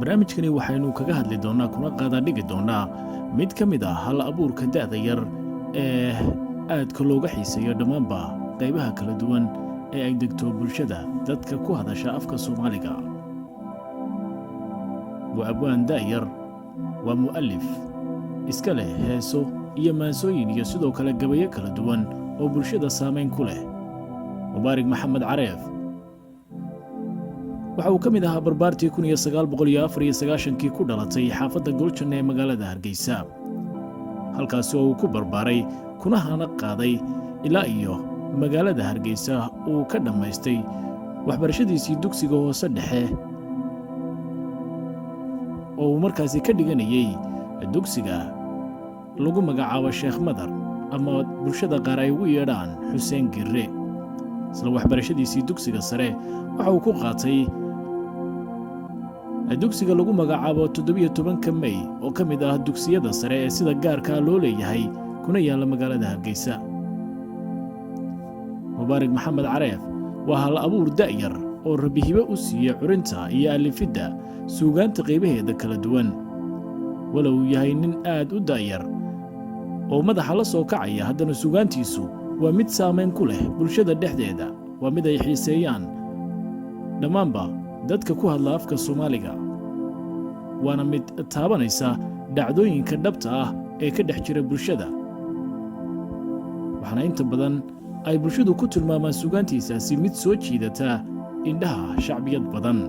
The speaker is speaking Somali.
Barnaamijkani waxaynu kaga hadli doonnaa kuna qaadaadhigi doonnaa mid ka mid ah hal abuurka da'da yar ee aadka looga xiiseeyo dhammaanba qaybaha kala duwan ee ay degto bulshada dadka ku hadasha afka Soomaaliga. Waa abwaan da'yar, waa mu'alif iska leh heeso iyo maansooyin iyo sidoo kale gabayo kala duwan oo bulshada saamayn ku leh. Mubaarig Maxamed Careef waxa uu ka mid ahaa barbaartii 1994-kii ku dhalatay xaafadda Goljan ee magaalada Hargeysa, halkaasi oo uu ku barbaaray kuna hana qaaday ilaa iyo magaalada Hargeysa uu ka dhammaystay waxbarashadiisii dugsiga hoose dhexe oo uu markaasi ka dhiganayey dugsiga lagu magacaabo Sheekh Madar ama bulshada qaar ay ugu yeedhaan Xuseen Girre. Isla waxbarashadiisii dugsiga sare waxa uu ku qaatay dugsiga lagu magacaabo 17-ka Mey oo ka mid ah dugsiyada sare ee sida gaarkaa loo leeyahay kuna yaalla magaalada Hargeysa. Mubaarig Maxamed Careef waa hal abuur da'yar oo Rabbi hibe u siiyey curinta iyo alifidda suugaanta qaybaheeda kala duwan. Walow uu yahay nin aad u da'yar oo madaxa la soo kacaya, haddana suugaantiisu waa mid saamayn ku leh bulshada dhexdeeda, waa mid ay xiiseeyaan dhammaanba dadka ku hadla afka Soomaaliga, waana mid taabanaysa dhacdooyinka dhabta ah ee ka dhex jira bulshada. Waxaana inta badan ay bulshadu ku tilmaamaan suugaantiisaasi mid soo jiidata indhaha shacbiyad badan.